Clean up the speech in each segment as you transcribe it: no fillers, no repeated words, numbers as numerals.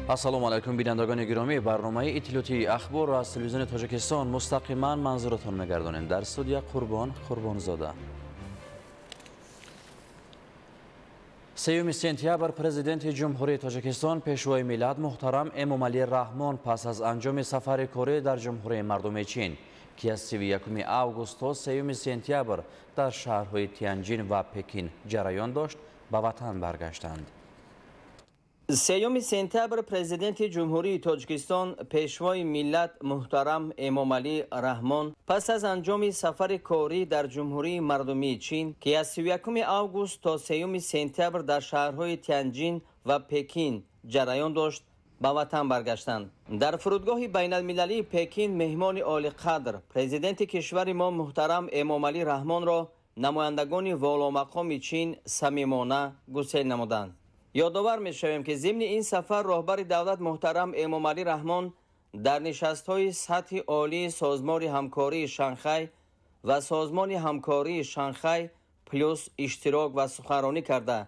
Ассалому алайкум, бинандагони гиромӣ. Барномаи иттилоотии ахборро аз телевизиони Тоҷикистон мустақиман манзуратон мегардонем. Дар студия Қурбон Қурбонзода. 3 сентябр президенти Ҷумҳурии Тоҷикистон, Пешвои миллат муҳтарам Эмомалӣ Раҳмон пас аз анҷоми сафари корӣ дар Ҷумҳурии Мардумии Чин, ки аз 31 август то 3 сентябр дар шаҳрҳои Тянҷин ва Пекин ҷараён дошт, ба ватан баргаштанд. 3 сентябр президенти Ҷумҳурии Тоҷикистон, Пешвои миллат муҳтарам Эмомалӣ Раҳмон пас аз анҷоми сафари корӣ дар Ҷумҳурии Мардумии Чин, ки аз 31 август то 3 сентябр дар шаҳрҳои Тянҷин ва Пекин ҷараён дошт, ба ватан баргаштанд. Дар фурудгоҳи байналмилалии Пекин меҳмони олиқадр, президенти кишвари мо муҳтарам Эмомалӣ Раҳмонро намояндагони воломақоми Чин самимона гусел намуданд. Ёдовар мешавем, ки зимни ин сафар роҳбари давлат муҳтарам Эмомалӣ Раҳмон дар нишастҳои сатҳи олии Созмони ҳамкории Шанхай ва Созмони ҳамкории Шанхай плюс иштирок ва суханронӣ карда,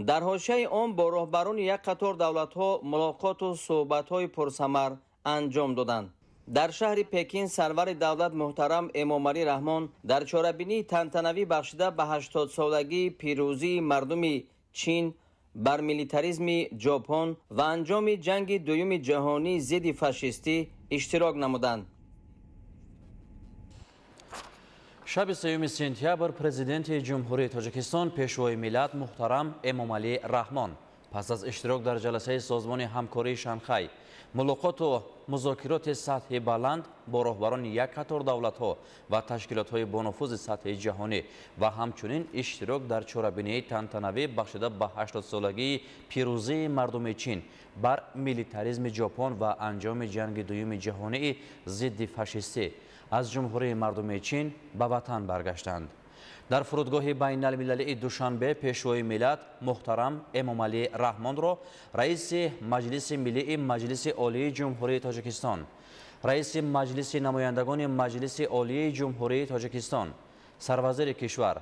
дар ҳошияи он бо роҳбарони як қатор давлатҳо мулоқоту суҳбатҳои пурсамар анҷом доданд. Дар шаҳри Пекин сарвари давлат муҳтарам Эмомалӣ Раҳмон дар чорабинии тантанавӣ бахшида ба 80-солагии пирӯзии мардуми Чин бар милитаризми Ҷопон ва анҷоми ҷанги дуюми ҷаҳонии зидди фашистӣ иштирок намуданд. Шаби 3 сентябр президенти Ҷумҳурии Тоҷикистон, Пешвои миллат муҳтарам Эмомалӣ Раҳмон пас аз иштирок дар ҷаласаи Созмони ҳамкории Шанхай, мулоқоту музокироти сатҳи баланд бо роҳбарони як қатор давлатҳо ва ташкилотҳои бонуфузи сатҳи ҷаҳонӣ ва ҳамчунин иштирок дар чорабинии тантанавӣ бахшида ба 80-солагии пирӯзии мардуми Чин бар милитаризми Ҷопон ва анҷоми ҷанги дуюми ҷаҳонии зидди фашистӣ аз Ҷумҳурии Мардумии Чин ба ватан баргаштанд. Дар фурудгоҳи байналмилалии Душанбе Пешвои миллат муҳтарам Эмомалӣ Раҳмонро раиси Маҷлиси Миллии Маҷлиси Олии Ҷумҳурии Тоҷикистон, раиси Маҷлиси намояндагони Маҷлиси Олии Ҷумҳурии Тоҷикистон, сарвазири кишвар,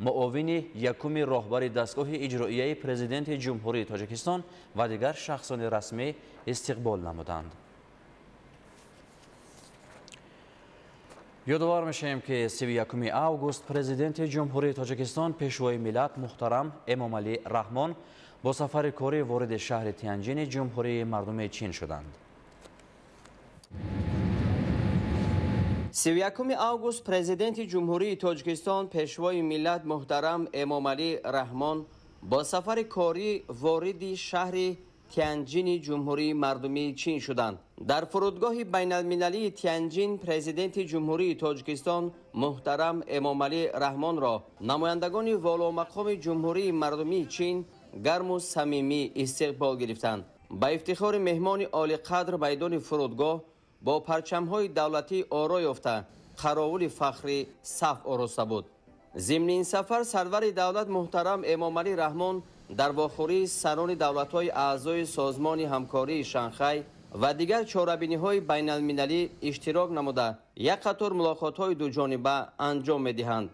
муовини якуми роҳбари дастгоҳи иҷроияи президенти Ҷумҳурии Тоҷикистон ва дигар шахсони расмӣ истиқбол намуданд. Ёдовар мешавем, ки 31 август президенти Ҷумҳурии Тоҷикистон, Пешвои миллат муҳтарам Эмомалӣ Раҳмон бо сафари корӣ вориди шаҳри Тянҷини Ҷумҳурии Мардумии Чин шуданд. 31 август президенти Ҷумҳурии Тоҷикистон, Пешвои миллат муҳтарам Эмомалӣ Раҳмон бо сафари корӣ вориди шаҳри Тянҷини Ҷумҳурии Мардумии Чин шуданд. Дар фурудгоҳи байналмилалии Тянҷин президенти Ҷумҳурии Тоҷикистон муҳтарам Эмомалӣ Раҳмонро намояндагони воломақоми Ҷумҳурии Мардумии Чин гарму самимӣ истиқбол гирифтанд. Ба ифтихори меҳмони олиқадр майдони фурудгоҳ бо парчамҳои давлатӣ оро ёфта, қаровули фахрӣ саф ороста буд. Зимни ин сафар сарвари давлат муҳтарам Эмомалӣ Раҳмон дар вохӯрии сарони давлатҳои аъзои Созмони ҳамкории Шанхай ва дигар чорабиниҳои байналмилалӣ иштирок намуда, як қатор мулоқотҳои дуҷониба анҷом медиҳанд.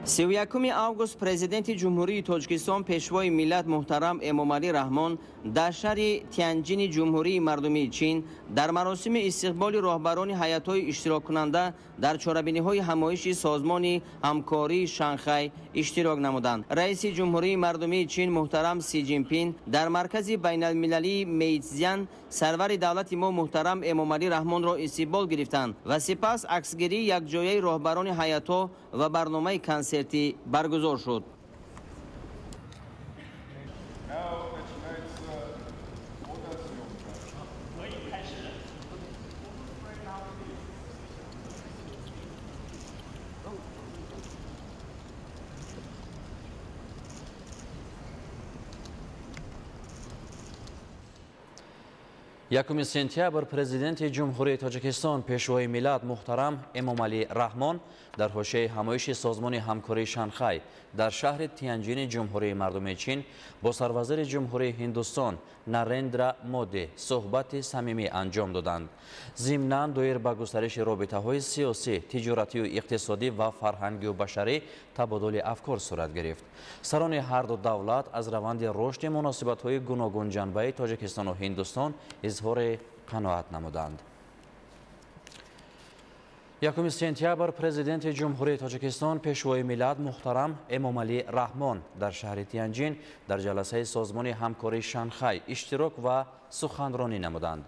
31 август президенти Ҷумҳурии Тоҷикистон, Пешвои миллат муҳтарам Эмомалӣ Раҳмон дар шаҳри Тянҷини Ҷумҳурии Мардумии Чин дар маросими истиқболи роҳбарони ҳайатҳои иштироккунанда дар чорабиниҳои ҳамоиши Созмони ҳамкории Шанхай иштирок намуданд. Раиси Ҷумҳурии Мардумии Чин муҳтарам Си Ҷинпин дар маркази байналмилалии Мейтсзян сарвари давлати мо муҳтарам Эмомалӣ Раҳмонро истиқбол гирифтанд ва сипас аксгирии якҷояи роҳбарони ҳайатҳо ва барномаи консертӣ баргузор шуд. 1 сентябр президенти Ҷумҳурии Тоҷикистон Пешвои миллат муҳтарам Эмомалӣ Раҳмон дар ҳошияи ҳамоиши Созмони ҳамкории Шанхай дар шаҳри Тянҷини Ҷумҳурии Мардумии Чин бо сарвазири Ҷумҳурии Ҳиндустон Нарендра Моди суҳбати самимӣ анҷом доданд. Зимнан доир ба густариши робитаҳои сиёсӣ, тиҷоратию иқтисодӣ ва фарҳангию башарӣ табодули афкор сурат гирифт. Сарони ҳарду давлат аз раванди рушди муносибатҳои гуногунҷанбаи Тоҷикистону Ҳиндустон изҳори қаноат намуданд. 1 сентябр президенти Ҷумҳурии Тоҷикистон Пешвои миллат муҳтарам Эмомалӣ Раҳмон дар шаҳри Тянҷин дар ҷаласаи Созмони ҳамкории Шанхай иштирок ва суханронӣ намуданд.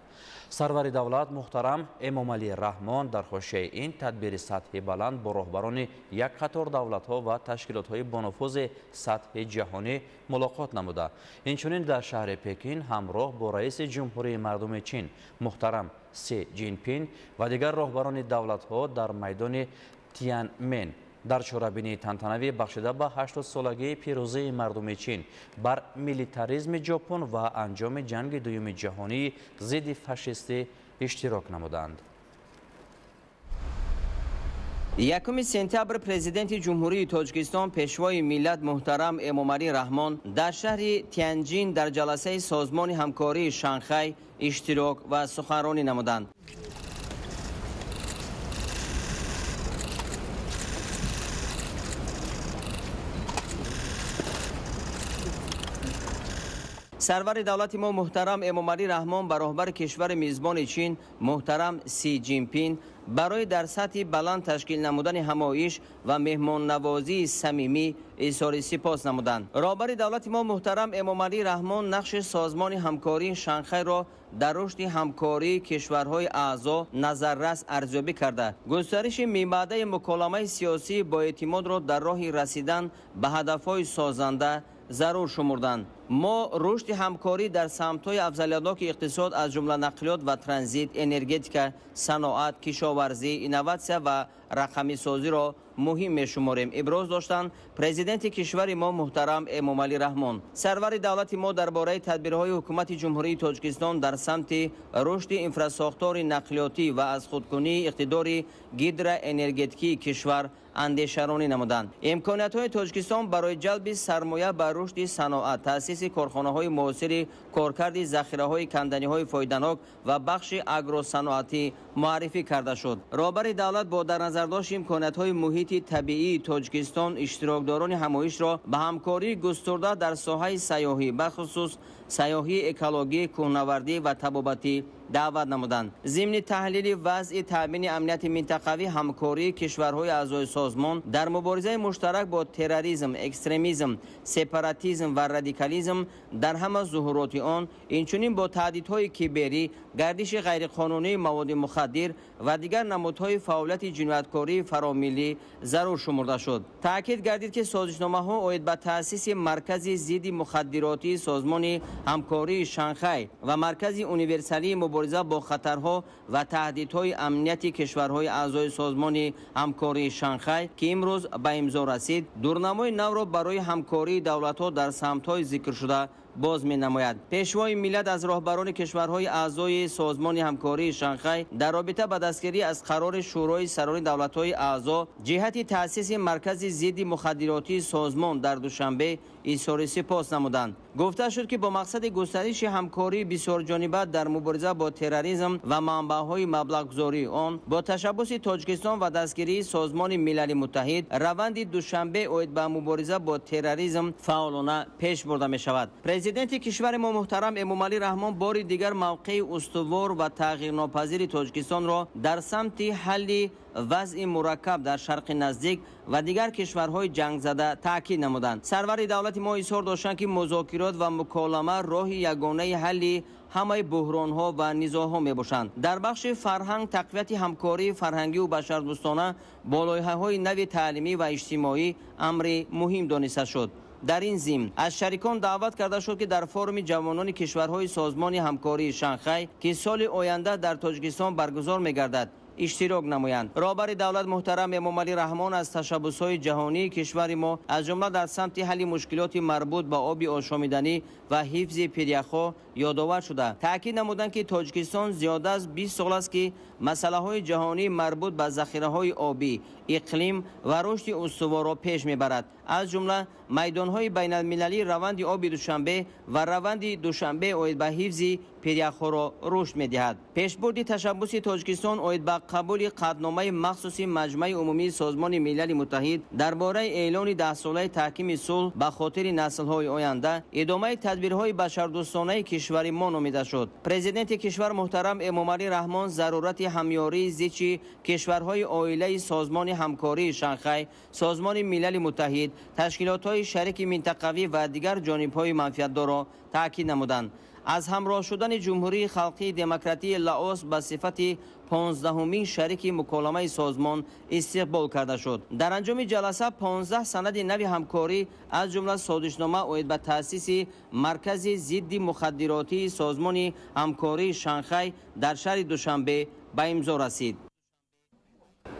Сарвари давлат муҳтарам Эмомалӣ Раҳмон дар ҳошияи ин тадбири сатҳи баланд бо роҳбарони як қатор давлатҳо ва ташкилотҳои бонуфузи сатҳи ҷаҳонӣ мулоқот намуда. Инчунин дар шаҳри Пекин ҳамроҳ бо раиси Ҷумҳурии Мардуми Чин муҳтарам Си Ҷинпин ва дигар роҳбарони давлатҳо дар майдони Тянмен дар чорабинии тантанавӣ бахшида ба 80-солагии пирӯзии мардуми Чин бар милитаризми Ҷопон ва анҷоми ҷанги дуюми ҷаҳонии зидди фашистӣ иштирок намуданд. 1 сентябр президенти Ҷумҳурии Тоҷикистон Пешвои миллат муҳтарам Эмомалӣ Раҳмон дар шаҳри Тянҷин дар ҷаласаи Созмони ҳамкории Шанхай иштирок ва суханронӣ намуданд. Сарвари давлати мо муҳтарам Эмомалӣ Раҳмон ба роҳбари кишвари мизбони Чин муҳтарам Си Ҷинпин барои дар сатҳи баланд ташкил намудани ҳамоиш ва меҳмоннавозии самимӣ изҳори сипос намуданд. Роҳбари давлати мо муҳтарам Эмомалӣ Раҳмон нақши Созмони ҳамкории Шанхайро дар рушди ҳамкории кишварҳои аъзо назаррас арзёбӣ карда, густариши мибаъдаи муколамаи сиёсии боэътимодро дар роҳи расидан ба ҳадафҳои созанда зарур шумурданд. Мо рушди ҳамкорӣ дар самтҳои афзалиятноки иқтисод аз ҷумла нақлиёт ва транзит, энергетика, саноат, кишоварзӣ, инноватсия ва рақамисозиро муҳим мешуморем, иброз доштанд президенти кишвари мо муҳтарам Эмомалӣ Раҳмон. Сарвари давлати мо дар бораи тадбирҳои ҳукумати Ҷумҳурии Тоҷикистон дар самти рушди инфрасохтори нақлиётӣ ва аз худкунии иқтидори гидроэнергетикии кишвар андешаронӣ намуданд. Имкониятҳои Тоҷикистон барои ҷалби сармоя ба рушди саноат, таъсиси корхонаҳои муосири коркарди захираҳои канданиҳои фоиданок ва бахши агросаноатӣ муаррифӣ карда шуд. Роҳбари давлат бо дар назардошти имкониятҳои муҳити табиии Тоҷикистон иштирокдорони ҳамоишро ба ҳамкории густурда дар соҳаи сайёҳӣ, бахусус сайёҳии экологӣ, кӯҳнавардӣ ва табобатӣ даъват намуданд. Зимни таҳлили вазъи таъмини амнияти минтақавӣ, ҳамкории кишварҳои аъзои созмон дар муборизаи муштарак бо терроризм, экстремизм, сепаратизм ва радикализм дар ҳама зуҳуроти он, инчунин бо таҳдидҳои киберӣ, гардиши ғайриқонунии маводи мухаддир ва дигар намудҳои фаъолияти ҷинояткории фаромиллӣ зарур шумурда шуд. Таъкид гардид, ки созишномаҳо оид ба таъсиси маркази зидди мухаддиротии Созмони ҳамкории Шанхай ва маркази универсалии мубориза бо хатарҳо ва таҳдидҳои амнияти кишварҳои аъзои Созмони ҳамкории Шанхай, ки имрӯз ба имзо расид, дурнамои навро барои ҳамкории давлатҳо дар самтҳои зикршуда боз менамояд. Пешвои миллат аз роҳбарони кишварҳои аъзои Созмони ҳамкории Шанхай дар робита ба дастгирӣ аз қарори Шӯрои сарони давлатҳои аъзо ҷиҳати таъсиси маркази зидди мухаддиротии созмон дар Душанбе изҳори сипос намуданд. Гуфта шуд, ки бо мақсади густариши ҳамкории бисёрҷониба дар мубориза бо терроризм ва манбаъҳои маблағгузории он бо ташаббуси Тоҷикистон ва дастгирии Созмони Милали Муттаҳид раванди Душанбе оид ба мубориза бо терроризм фаъолона пеш бурда мешавад. Президенти кишвари мо муҳтарам Эмомалӣ Раҳмон бори дигар мавқеи устувор ва тағйирнопазири Тоҷикистонро дар самти ҳалли вазъи мураккаб дар Шарқи Наздик ва дигар кишварҳои ҷангзада таъкид намуданд. Сарвари давлати мо изҳор доштанд, ки музокирот ва муколама роҳи ягонаи ҳалли ҳамаи буҳронҳо ва низоъҳо мебошанд. Дар бахши фарҳанг тақвияти ҳамкории фарҳангию башардӯстона бо лоиҳаҳои нави таълимӣ ва иҷтимоӣ амри муҳим дониста шуд. Дар ин зимн аз шарикон даъват карда шуд, ки дар форуми ҷавонони кишварҳои Созмони ҳамкории Шанхай, ки соли оянда дар Тоҷикистон баргузор мегардад, иштирок намоянд. Роҳбари давлат муҳтарам Эмомалӣ Раҳмон аз ташаббусҳои ҷаҳонии кишвари мо, аз ҷумла дар самти ҳалли мушкилоти марбут ба оби ошомиданӣ ва ҳифзи пиряхҳо ёдовар шуда, таъкид намуданд, ки Тоҷикистон зиёда аз 20 сол аст, ки масъалаҳои ҷаҳонии марбут ба захираҳои обӣ, иқлим ва рушди устуворро пеш мебарад. Аз ҷумла майдонҳои байналмилалии раванди оби Душанбе ва раванди Душанбе оид ба ҳифзи пиряхҳоро рушд медиҳад. Пешбурди ташаббуси Тоҷикистон оид ба қабули қатъномаи махсуси Маҷмаи умумии Созмони Милали Муттаҳид дар бораи эълони 10-солаи таҳкими сулҳ ба хотири наслҳои оянда идомаи тадбирҳои башардӯстонаи кишвари мо номида шуд. Президенти кишвар муҳтарам Эмомалӣ Раҳмон зарурати ҳамёрии зичи кишварҳои оилаи Созмони ҳамкории Шанхай, Созмони Милали Муттаҳид, ташкилотҳои шарики минтақавӣ ва дигар ҷонибҳои манфиатдорро таъкид намуданд. Аз ҳамроҳ шудани Ҷумҳурии Халқии Демократии Лаос ба сифати 15-умин шарики муколамаи созмон истиқбол карда шуд. Дар анҷоми ҷаласа 15 санади нави ҳамкорӣ, аз ҷумла созишнома оид ба таъсиси Маркази зидди мухаддиротии Созмони ҳамкории Шанхай дар шаҳри Душанбе ба имзо расид.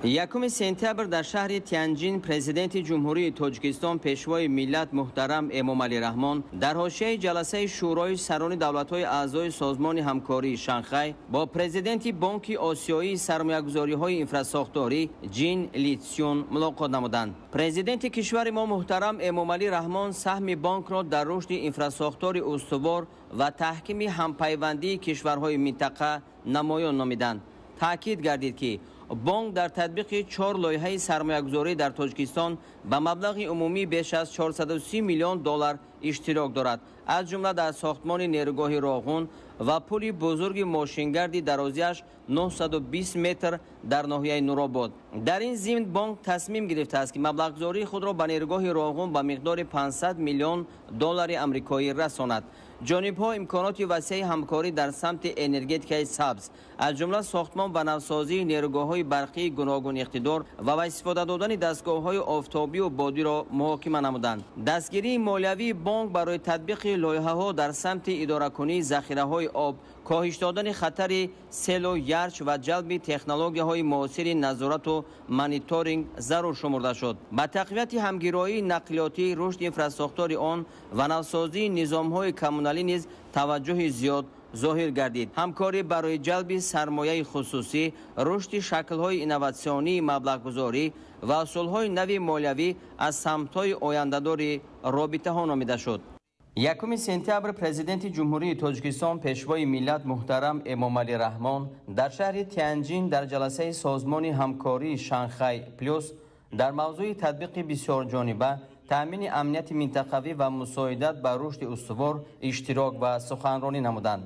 1 сентябр дар шаҳри Тянҷин президенти Ҷумҳурии Тоҷикистон, Пешвои миллат муҳтарам Эмомалӣ Раҳмон дар ҳошияи ҷаласаи Шӯрои сарони давлатҳои аъзои Созмони ҳамкории Шанхай бо президенти Бонки Осиёии сармоягузориҳои инфрасохторӣ Ҷин Литсюн мулоқот намуданд. Президенти кишвари мо муҳтарам Эмомалӣ Раҳмон саҳми бонкро дар рушди инфрасохтори устувор ва таҳкими ҳампайвандии кишварҳои минтақа намоён номиданд. Таъкид гардид, ки бонк дар татбиқи 4 лоиҳаи сармоягузорӣ дар Тоҷикистон ба маблағи умумӣ беш аз 430 миллион доллар иштирок дорад, аз ҷумла дар сохтмони нерӯгоҳи Роғун ва пули бузурги мошингарди дарозиаш 920 метр дар ноҳияи Нуробод. Дар ин зимн бонк тасмим гирифтааст, ки маблағгузории худро ба нерӯгоҳи Роғун ба миқдори 500 миллион доллари амрикоӣ расонад. Ҷонибҳо имконоти васеи ҳамкорӣ дар самти энергетикаи сабз, аз ҷумла сохтмон ва навсозии нерӯгоҳҳои барқии гуногун иқтидор ва ба истифода додани дастгоҳҳои офтобию бодиро муҳокима намуданд. Дастгирии молиявии бонк барои татбиқи лоиҳаҳо дар самти идоракунии захираҳои об, коҳиш додани хатари селу ярч ва ҷалби технологияҳои муосири назорату мониторинг зарур шумурда шуд. Ба тақвияти ҳамгироии нақлиётӣ, рушди инфрасохтори он ва навсозии низомҳои коммуналӣ низ таваҷҷӯҳи зиёд зоҳир гардид. Ҳамкорӣ барои ҷалби сармояи хусусӣ, рушди шаклҳои инноватсионии маблағгузорӣ ва усулҳои нави молиявӣ аз самтҳои ояндадори робитаҳо номида шуд. 1 сентябр президенти Ҷумҳурии Тоҷикистон, Пешвои миллат муҳтарам Эмомалӣ Раҳмон дар шаҳри Тянҷин дар ҷаласаи Созмони ҳамкории Шанхай Плюс дар мавзӯи татбиқи бисёрҷониба, таъмини амнияти минтақавӣ ва мусоидат ба рушди устувор иштирок ва суханронӣ намуданд.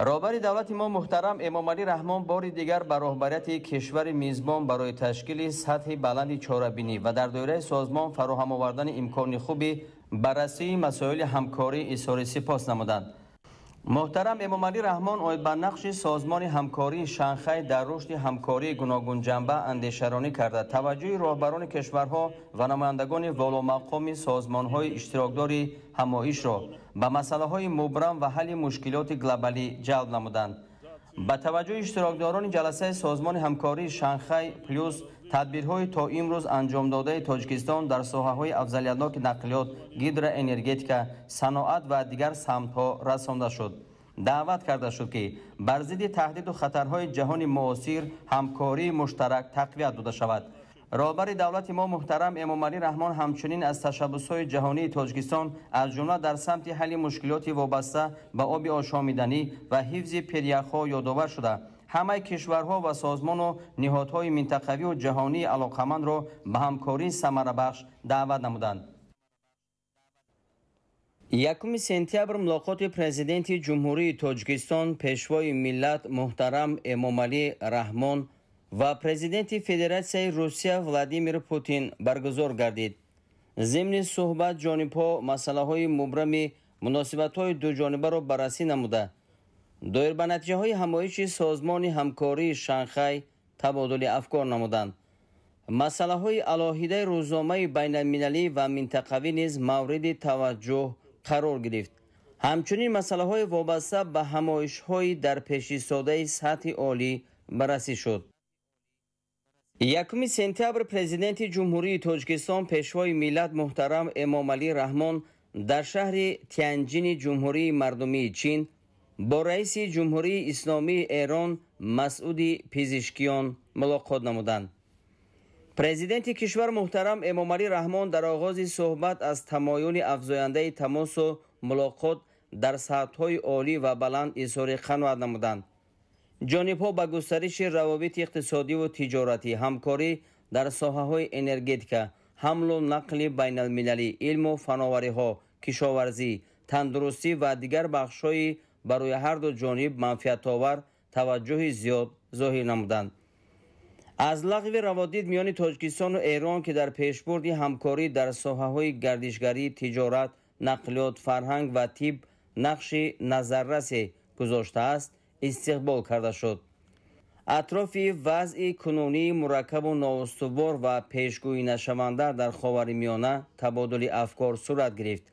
Роҳбари давлати мо муҳтарам Эмомалӣ Раҳмон бори дигар ба роҳбарияти кишвари мизбон барои ташкили сатҳи баланди чорабинӣ ва дар доираи созмон фароҳам овардани имкони хуби баррасии масоили ҳамкорӣ изҳори сипос намуданд. Муҳтарам Эмомалӣ Раҳмон оид ба нақши Созмони ҳамкории Шанхай дар рушди ҳамкории гуногунҷанба андешаронӣ карда, таваҷҷӯҳи роҳбарони кишварҳо ва намояндагони воломақоми созмонҳои иштирокдори ҳамоишро ба масъалаҳои мубрам ва ҳалли мушкилоти глобалӣ ҷалб намуданд. Ба таваҷҷӯҳи иштирокдорони ҷаласаи Созмони ҳамкории Шанхай Плюс тадбирҳои то имрӯз анҷомдодаи Тоҷикистон дар соҳаҳои афзалиятноки нақлиёт, гидроэнергетика, саноат ва дигар самтҳо расонда шуд. Даъват карда шуд, ки бар зидди таҳдиду хатарҳои ҷаҳони муосир ҳамкории муштарак тақвият дода шавад. Роҳбари давлати мо муҳтарам Эмомалӣ Раҳмон ҳамчунин аз ташаббусҳои ҷаҳонии Тоҷикистон, аз ҷумла дар самти ҳалли мушкилоти вобаста ба оби ошомиданӣ ва ҳифзи пиряхҳо ёдовар шуда, ҳамаи кишварҳо ва созмону ниҳодҳои минтақавию ҷаҳонии алоқамандро ба ҳамкории самарабахш даъват намуданд. 1 сентябр мулоқоти президенти Ҷумҳурии Тоҷикистон, Пешвои миллат муҳтарам Эмомалӣ Раҳмон ва президенти Федератсияи Русия Владимир Путин баргузор гардид. Зимни суҳбат ҷонибҳо масъалаҳои мубрами муносибатҳои дуҷонибаро баррасӣ намуда, доир ба натиҷаҳои ҳамоиши Созмони ҳамкории Шанхай табодули афкор намуданд. Масъалаҳои алоҳидаи рӯзномаи байналмилалӣ ва минтақавӣ низ мавриди таваҷҷӯҳ қарор гирифт. Ҳамчунин масъалаҳои вобаста ба ҳамоишҳои дар пешистодаи сатҳи олӣ баррасӣ шуд. 1 сентябр Президенти Ҷумҳурии Тоҷикистон, Пешвои миллат муҳтарам Эмомалӣ Раҳмон дар шаҳри Тянҷини Ҷумҳурии Мардумии Чин бо раиси Ҷумҳурии Исломии Эрон Масъуди Пизишкиён мулоқот намуданд. Президенти кишвар муҳтарам Эмомалӣ Раҳмон дар оғози суҳбат аз тамоюли афзояндаи тамосу мулоқот дар сатҳҳои олӣ ва баланд изҳори қаноат намуданд. Ҷонибҳо ба густариши равобити иқтисодиву тиҷоратӣ, ҳамкорӣ дар соҳаҳои энергетика, ҳамлу нақли байналмилалӣ, илму фановариҳо, кишоварзӣ, тандурустӣ ва дигар бахшҳои барои ҳарду ҷониб манфиатовар таваҷҷӯҳи зиёд зоҳир намуданд. Аз лағви раводид миёни Тоҷикистону Эрон, ки дар пешбурди ҳамкорӣ дар соҳаҳои гардишгарӣ, тиҷорат, нақлиёт, фарҳанг ва тиб нақши назаррасе гузоштааст, истиқбол карда шуд. Атрофи вазъи кунунии мураккабу ноустувор ва пешгӯӣнашаванда дар Ховари Миёна табодули афкор сурат гирифт.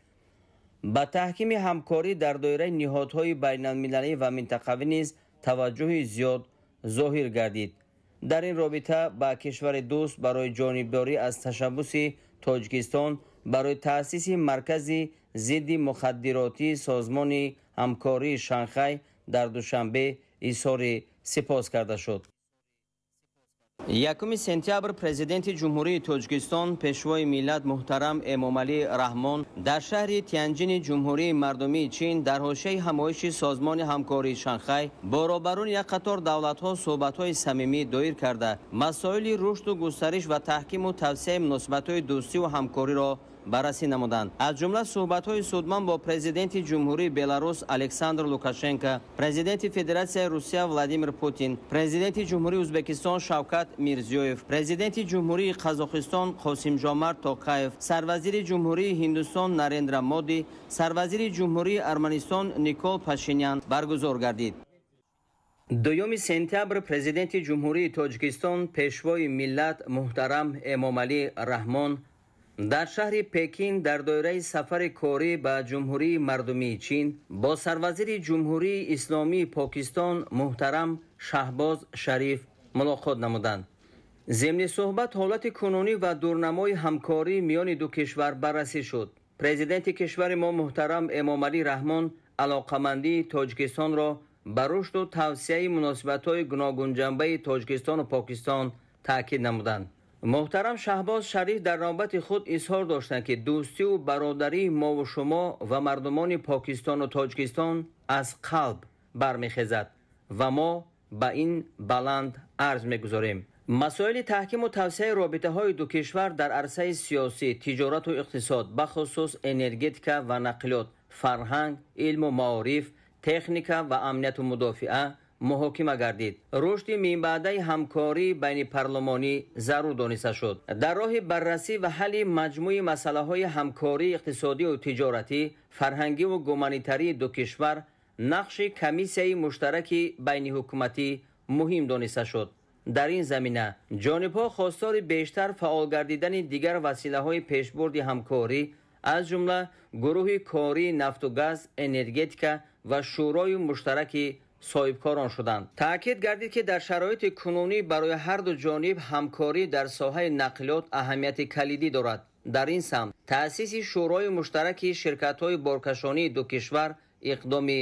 Ба таҳкими ҳамкорӣ дар доираи ниҳодҳои байналмилалӣ ва минтақавӣ низ таваҷҷӯҳи зиёд зоҳир гардид. Дар ин робита ба кишвари дӯст барои ҷонибдорӣ аз ташаббуси Тоҷикистон барои таъсиси маркази зидди мухаддиротии Созмони ҳамкории Шанхай дар Душанбе изҳори сипос карда шуд. 1 сентябр Президенти Ҷумҳурии Тоҷикистон, Пешвои миллат муҳтарам Эмомалӣ Раҳмон дар шаҳри Тянҷини Ҷумҳурии Мардумии Чин дар ҳошияи ҳамоиши Созмони ҳамкории Шанхай бо роҳбарони як қатор давлатҳо суҳбатҳои самимӣ доир карда, масоили рушду густариш ва таҳкиму тавсеаи муносибатҳои дӯстиву ҳамкориро баррасӣ намуданд. Аз ҷумла суҳбатҳои судманд бо Президенти Ҷумҳурии Беларус Александр Лукашенко, Президенти Федератсияи Русия Владимир Путин, Президенти Ҷумҳурии Ӯзбекистон Шавкат Мирзиёев, Президенти Ҷумҳурии Қазоқистон Қосимжомарт Тоқаев, Сарвазири Ҷумҳурии Ҳиндустон Нарендра Моди, Сарвазири Ҷумҳурии Арманистон Никол Пашинян баргузор гардид. 2 сентябр Президенти Ҷумҳурии Тоҷикистон, Пешвои миллат муҳтарам Эмомалӣ Раҳмон дар шаҳри Пекин дар доираи сафари корӣ ба Ҷумҳурии Мардумии Чин бо сарвазири Ҷумҳурии Исломии Покистон муҳтарам Шаҳбоз Шариф мулоқот намуданд. Зимни суҳбат ҳолати кунунӣ ва дурнамои ҳамкорӣ миёни ду кишвар баррасӣ шуд. Президенти кишвари мо муҳтарам Эмомалӣ Раҳмон алоқамандии Тоҷикистонро ба рушду тавсеаи муносибатҳои гуногунҷанбаи Тоҷикистону Покистон таъкид намуданд. Муҳтарам Шаҳбоз Шариф дар навбати худ изҳор доштанд, ки дӯстиву бародарии мову шумо ва мардумони Покистону Тоҷикистон аз қалб бармехезад ва мо ба ин баланд арз мегузорем. Масоили таҳкиму тавсеаи робитаҳои ду кишвар дар арсаи сиёсӣ, тиҷорату иқтисод, бахусус энергетика ва нақлиёт, фарҳанг, илму маориф, техника ва амнияту мудофиа муҳокима гардид. Рушди минбаъдаи ҳамкории байнипарлумонӣ зарур дониста шуд. Дар роҳи баррасӣ ва ҳалли маҷмӯи масъалаҳои ҳамкории иқтисодиву тиҷоратӣ, фарҳангиву гуманитарии ду кишвар нақши комиссияи муштараки байниҳукуматӣ муҳим дониста шуд. Дар ин замина ҷонибҳо хостори бештар фаъол гардидани дигар василаҳои пешбурди ҳамкорӣ, аз ҷумла гурӯҳи кории нафту газ, энергетика ва шӯрои муштараки соҳибкорон шуданд. Таъкид гардид, ки дар шароити кунунӣ барои ҳарду ҷониб ҳамкорӣ дар соҳаи нақлиёт аҳамияти калидӣ дорад. Дар ин самт таъсиси шӯрои муштараки ширкатҳои боркашонии ду кишвар иқдоми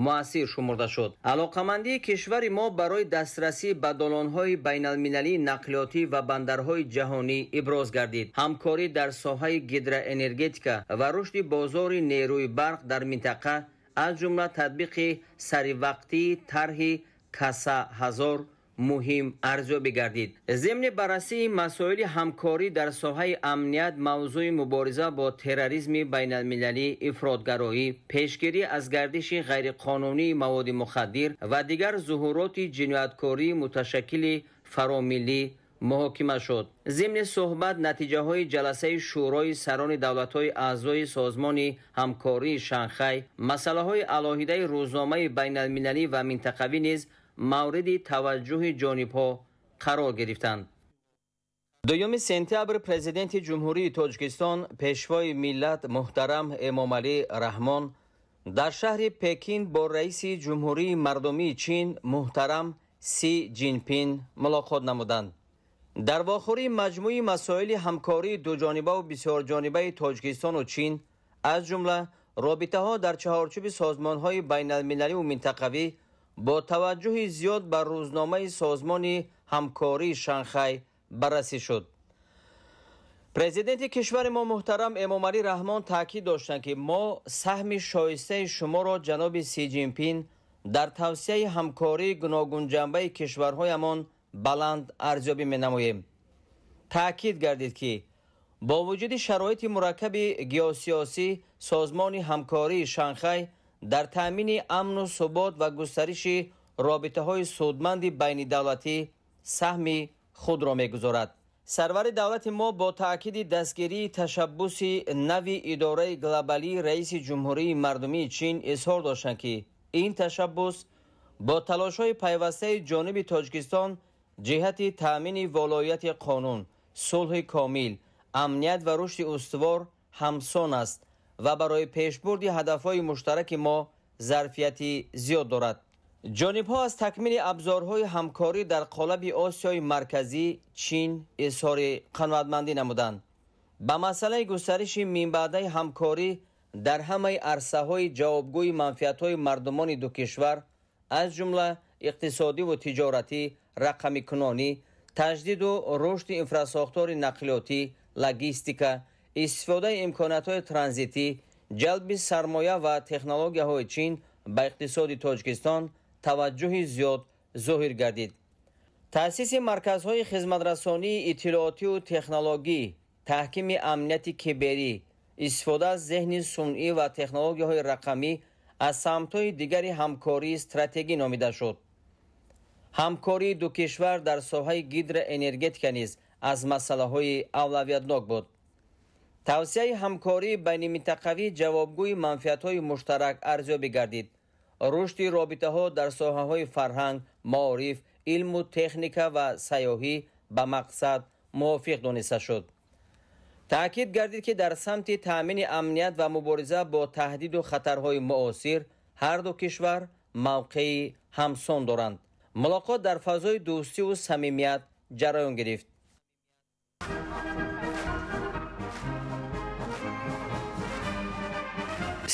муассир шумурда шуд. Алоқамандии кишвари мо барои дастрасӣ ба долонҳои байналмилалии нақлиётӣ ва бандарҳои ҷаҳонӣ иброз гардид. Ҳамкорӣ дар соҳаи гидроэнергетика ва рушди бозори нерӯи барқ дар минтақа, аз ҷумла татбиқи саривақтии тарҳи Каса 1000 муҳим арзёбӣ гардид. Зимни баррасии масоили ҳамкорӣ дар соҳаи амният, мавзӯи мубориза бо терроризми байналмилалӣ, ифротгароӣ, пешгирӣ аз гардиши ғайриқонунии маводи мухаддир ва дигар зуҳуроти ҷинояткории муташаккили фаромиллӣ муҳокима шуд. Зимни суҳбат натиҷаҳои ҷаласаи Шӯрои сарони давлатҳои аъзои Созмони ҳамкории Шанхай, масъалаҳои алоҳидаи рӯзномаи байналмилалӣ ва минтақавӣ низ мавриди таваҷҷӯҳи ҷонибҳо қарор гирифтанд. 2 сентябр Президенти Ҷумҳурии Тоҷикистон, Пешвои миллат муҳтарам Эмомалӣ Раҳмон дар шаҳри Пекин бо раиси Ҷумҳурии Мардумии Чин муҳтарам Си Ҷинпин мулоқот намуданд. Дар вохӯрии маҷмӯи масоили ҳамкории дуҷонибаву бисёрҷонибаи Тоҷикистону Чин, аз ҷумла робитаҳо дар чаҳорчӯби созмонҳои байналмилаливу минтақавӣ бо таваҷҷӯҳи зиёд ба рӯзномаи Созмони ҳамкории Шанхай баррасӣ шуд. Президенти кишвари мо муҳтарам Эмомалӣ Раҳмон таъкид доштанд, ки мо саҳми шоистаи шуморо, ҷаноби Си Ҷинпин, дар тавсияи ҳамкории гуногунҷанбаи кишварҳоямон баланд арзёбӣ менамоем. Таъкид гардид, ки бо вуҷуди шароити мураккаби геосиёсӣ Созмони ҳамкории Шанхай дар таъмини амну субот ва густариши робитаҳои судманди байнидавлатӣ саҳми худро мегузорад. Сарвари давлати мо бо таъкиди дастгирии ташаббуси нави идораи глобалии раиси Ҷумҳурии Мардумии Чин изҳор доштанд, ки ин ташаббус бо талошҳои пайвастаи ҷониби Тоҷикистон ҷиҳати таъмини волоияти қонун, сулҳи комил, амният ва рушди устувор ҳамсон аст ва барои пешбурди ҳадафҳои муштараки мо зарфияти зиёд дорад. Ҷонибҳо аз такмили абзорҳои ҳамкорӣ дар қолаби Осиёи Марказӣ Чин изҳори қаноатмандӣ намуданд. Ба масъалаи густариши минбаъдаи ҳамкорӣ дар ҳамаи арсаҳои ҷавобгӯи манфиатҳои мардумони ду кишвар, аз ҷумла иқтисодиву тиҷоратӣ, рақамикунонӣ, таҷдиду рушди инфрасохтори нақлиётӣ, логистика, истифодаи имкониятҳои транзитӣ, ҷалби сармоя ва технологияҳои Чин ба иқтисоди Тоҷикистон таваҷҷӯҳи зиёд зоҳир гардид. Таъсиси марказҳои хизматрасонии иттилоотиву технологӣ, таҳкими амнияти киберӣ, истифода аз зеҳни сунъӣ ва технологияҳои рақамӣ аз самтҳои дигари ҳамкории стратегӣ номида шуд. Ҳамкории ду кишвар дар соҳаи гидроэнергетика низ аз масъалаҳои авлавиятнок буд. Тавсияи ҳамкории байниминтақавӣ ҷавобгӯи манфиатҳои муштарак арзёбӣ гардид. Рушди робитаҳо дар соҳаҳои фарҳанг, маориф, илму техника ва сайёҳӣ ба мақсад мувофиқ дониста шуд. Таъкид гардид, ки дар самти таъмини амният ва мубориза бо таҳдиду хатарҳои муосир ҳар ду кишвар мавқеи ҳамсон доранд. Мулоқот дар фазои дӯстиву самимият ҷараён гирифт.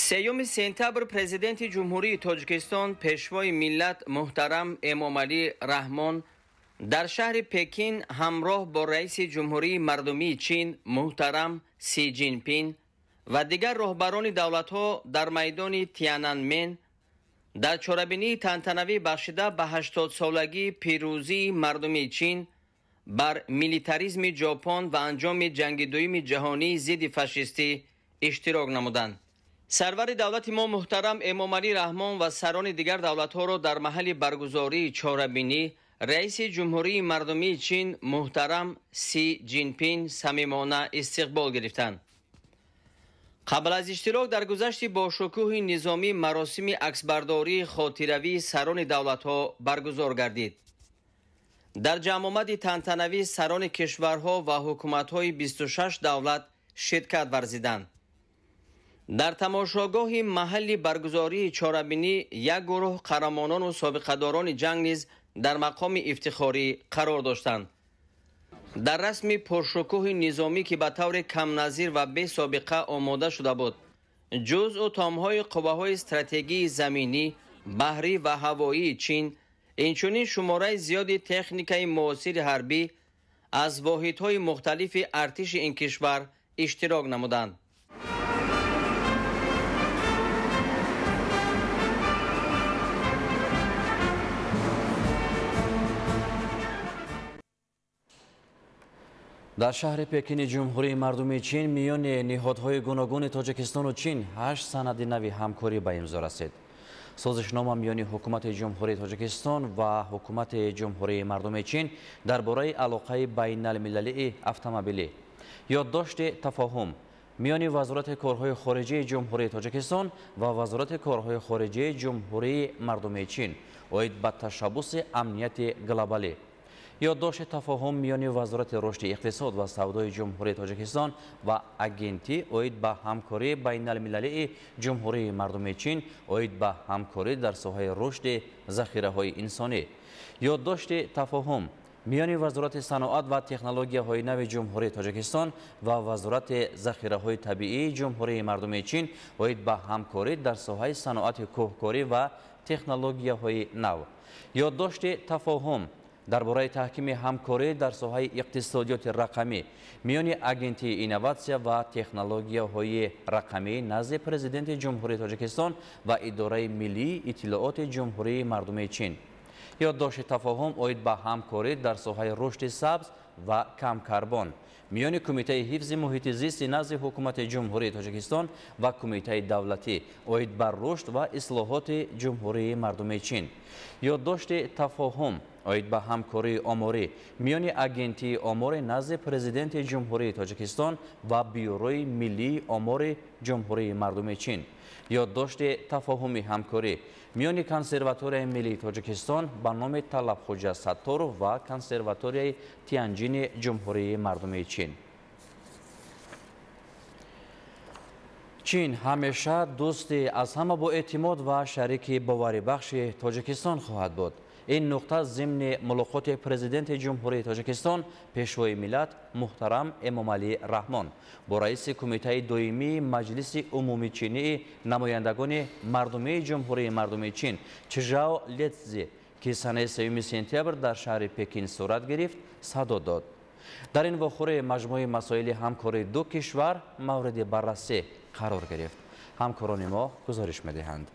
Сеюми сентябр Президенти Ҷумҳурии Тоҷикистон, Пешвои миллат муҳтарам Эмомалӣ Раҳмон дар шаҳри Пекин ҳамроҳ бо раиси Ҷумҳурии Мардумии Чин муҳтарам Си Ҷинпин ва дигар роҳбарони давлатҳо дар майдони Тиананмен дар чорабинии тантанавӣ бахшида ба 80-солагии пирӯзии мардуми Чин бар милитаризми Ҷопон ва анҷоми ҷанги дуюми ҷаҳонии зидди фашистӣ иштирок намуданд. Сарвари давлати мо муҳтарам Эмомалӣ Раҳмон ва сарони дигар давлатҳоро дар маҳалли баргузории чорабинӣ раиси Ҷумҳурии Мардумии Чин муҳтарам Си Ҷинпин самимона истиқбол гирифтанд. Қабл аз иштирок дар гузашти бошукӯҳи низомӣ маросими аксбардории хотиравии сарони давлатҳо баргузор гардид. Дар ҷамъомади тантанавӣ сарони кишварҳо ва ҳукуматҳои 26 давлат ширкат варзиданд. Дар тамошогоҳи маҳалли баргузории чорабинӣ як гурӯҳ қаҳрамонону собиқадорони ҷанг низ дар мақоми ифтихорӣ қарор доштанд. Дар расми пуршукӯҳи низомӣ, ки ба таври камназир ва бесобиқа омода шуда буд, ҷузъу томҳои қувваҳои стратегии заминӣ, баҳрӣ ва ҳавоии Чин, инчунин шумораи зиёди техникаи муосири ҳарбӣ аз воҳидҳои мухталифи артиши ин кишвар иштирок намуданд. Дар шаҳри Пекини Ҷумҳурии Мардумии Чин миёни ниҳодҳои гуногуни Тоҷикистону Чин 8 санади нави ҳамкорӣ ба имзо расид. Созишнома миёни ҳукумати Ҷумҳурии Тоҷикистон ва ҳукумати Ҷумҳурии Мардумии Чин дар бораи алоқаи байналмилалии автомобилӣ. Ёддошти тафоҳум миёни Вазорати корҳои хориҷии Ҷумҳурии Тоҷикистон ва Вазорати корҳои хориҷии Ҷумҳурии Мардумии Чин оид ба ташаббуси амнияти глобалӣ. Ёддошти тафоҳум миёни Вазорати рушди иқтисод ва савдои Ҷумҳурии Тоҷикистон ва агентӣ оид ба ҳамкории байналмилалии Ҷумҳурии Мардумии Чин оид ба ҳамкорӣ дар соҳаи рушди захираҳои инсонӣ. Ёддошти тафоҳум миёни Вазорати саноат ва технологияҳои нави Ҷумҳурии Тоҷикистон ва Вазорати захираҳои табиии Ҷумҳурии Мардумии Чин оид ба ҳамкорӣ дар соҳаи саноати кӯҳкорӣ ва технологияҳои нав. Ёддошти тафоҳум дар бораи таҳкими ҳамкорӣ дар соҳаи иқтисодиёти рақамӣ миёни Агентии инноватсия ва технологияҳои рақамӣ назди Президенти Ҷумҳурии Тоҷикистон ва Идораи миллии иттилооти Ҷумҳурии Мардумии Чин. Ёддошти тафоҳум оид ба ҳамкорӣ дар соҳаи рушди сабз ва камкарбон миёни Кумитаи ҳифзи муҳити зисти назди Ҳукумати Ҷумҳурии Тоҷикистон ва Кумитаи давлатӣ оид ба рушд ва ислоҳоти Ҷумҳурии Мардумии Чин. Ёддошти тафоҳум оид ба ҳамкории оморӣ миёни Агентии омори назди Президенти Ҷумҳурии Тоҷикистон ва Бюрои миллии омори Ҷумҳурии Мардумии Чин. Ёддошти тафоҳуми ҳамкорӣ миёни Консерваторияи миллии Тоҷикистон ба номи Талабхоҷа Сатторов ва Консерваторияи Тянҷини Ҷумҳурии Мардумии Чин. Чин ҳамеша дӯсти аз ҳама боэътимод ва шарики боварибахши Тоҷикистон хоҳад буд. Ин нуқта зимни мулоқоти Президенти Ҷумҳурии Тоҷикистон, Пешвои миллат муҳтарам Эмомалӣ Раҳмон бо раиси Кумитаи доимии Маҷлиси умумичинии намояндагони мардумии Ҷумҳурии Мардумии Чин Чжао Летзи, ки санаи 3 сентябр дар шаҳри Пекин сурат гирифт, садо дод. Дар ин вохӯрӣ маҷмӯи масоили ҳамкории ду кишвар мавриди баррасӣ қарор гирифт. Ҳамкорони мо гузориш медиҳанд.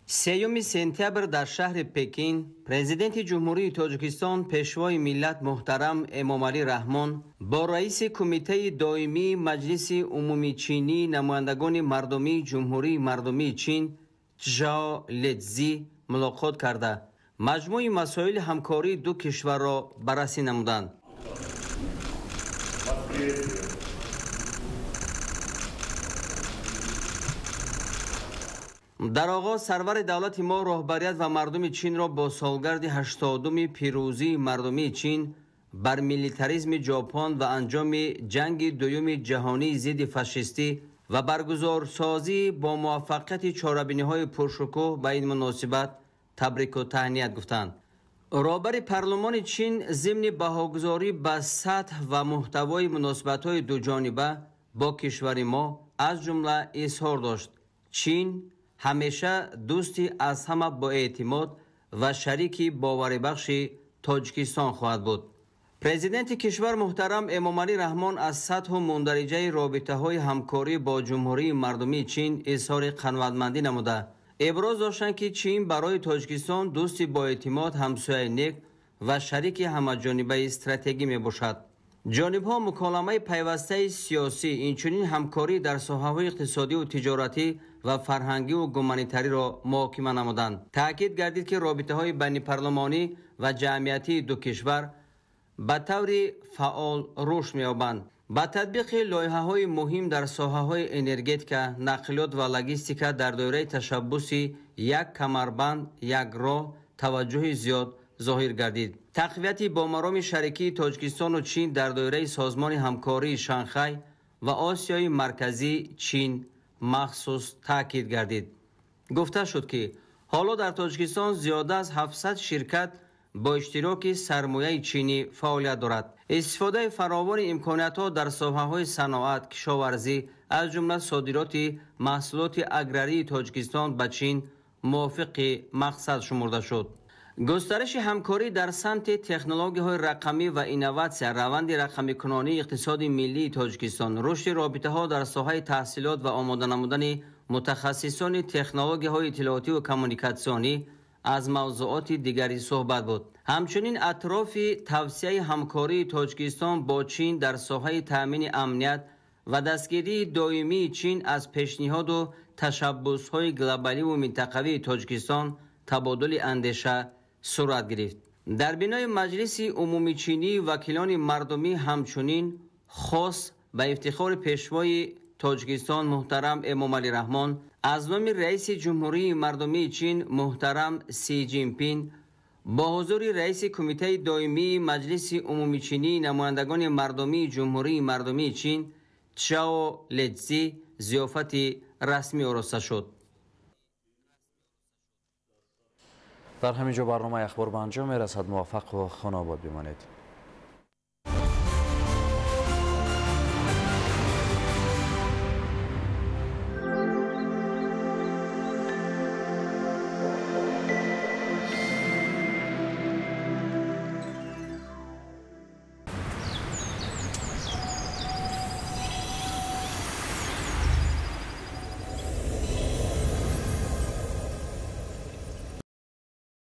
3 сентябр дар шаҳри Пекин Президенти Ҷумҳурии Тоҷикистон, Пешвои миллат муҳтарам Эмомалӣ Раҳмон бо раиси Кумитаи доимии Маҷлиси умумичинии намояндагони мардумии Ҷумҳурии Мардумии Чин Чжао Летзи мулоқот карда, маҷмӯи масоили ҳамкории ду кишварро баррасӣ намуданд. Дар оғоз сарвари давлати мо роҳбарият ва мардуми Чинро бо солгарди 80-уми пирӯзии мардумии Чин бар милитаризми Ҷопон ва анҷоми ҷанги дуюми ҷаҳонии зидди фашистӣ ва баргузорсозӣ бо муваффақияти чорабиниҳои пуршукӯҳ ба ин муносибат табрику таҳният гуфтанд. Роҳбари парлумони Чин зимни баҳогузорӣ ба сатҳ ва муҳтавои муносибатҳои дуҷониба бо кишвари мо аз ҷумла изҳор дошт: Чин ҳамеша дӯсти аз ҳама боэътимод ва шарики боварибахши Тоҷикистон хоҳад буд. Президенти кишвар муҳтарам Эмомалӣ Раҳмон аз сатҳу мундариҷаи робитаҳои ҳамкорӣ бо Ҷумҳурии Мардумии Чин изҳори қаноатмандӣ намуда, иброз доштанд, ки Чин барои Тоҷикистон дӯсти боэътимод, ҳамсояи нек ва шарики ҳамаҷонибаи стратегӣ мебошад. Ҷонибҳо муколамаи пайвастаи сиёсӣ, инчунин ҳамкорӣ дар соҳаҳои иқтисодиву тиҷоратӣ ва фарҳангиву гуманитариро муҳокима намуданд. Таъкид гардид, ки робитаҳои байнипарлумонӣ ва ҷамъиятии ду кишвар ба таври фаъол рушд меёбанд. Ба татбиқи лоиҳаҳои муҳим дар соҳаҳои энергетика, нақлиёт ва логистика дар доираи ташаббуси як камарбанд, як роҳ таваҷҷӯҳи зиёд зоҳир гардид. Тақвияти бомароми шарикии Тоҷикистону Чин дар доираи Созмони ҳамкории Шанхай ва Осиёи Марказӣ Чин махсус таъкид гардид. Гуфта шуд, ки ҳоло дар Тоҷикистон зиёда аз 700 ширкат бо иштироки сармояи чинӣ фаъолият дорад. Истифодаи фаровони имкониятҳо дар соҳаҳои саноат, кишоварзӣ, аз ҷумла содироти маҳсулоти аграрии Тоҷикистон ба Чин мувофиқи мақсад шумурда шуд. Густариши ҳамкорӣ дар самти технологияҳои рақамӣ ва инноватсия, раванди рақамикунонии иқтисоди миллии Тоҷикистон, рушди робитаҳо дар соҳаи таҳсилот ва омода намудани мутахассисони технологияҳои иттилоотиву коммуникатсионӣ аз мавзӯоти дигари суҳбат буд. Ҳамчунин атрофи тавсияи ҳамкории Тоҷикистон бо Чин дар соҳаи таъмини амният ва дастгирии доимии Чин аз пешниҳоду ташаббусҳои глобаливу минтақавии Тоҷикистон табодули андеша сурат гирифт. Дар бинои Маҷлиси умумичинии вакилони мардумӣ ҳамчунин хос ба ифтихори Пешвои Тоҷикистон муҳтарам Эмомалӣ Раҳмон аз номи раиси Ҷумҳурии Мардумии Чин муҳтарам Си Ҷинпин бо ҳузури раиси Кумитаи доимии Маҷлиси умумичинии намояндагони мардумии Ҷумҳурии Мардумии Чин Чжао Летзи зиёфати расмӣ ороста шуд. Дар ҳамин ҷо барномаи ахбор ба анҷом мерасад. Муваффақу хонобод бимонед.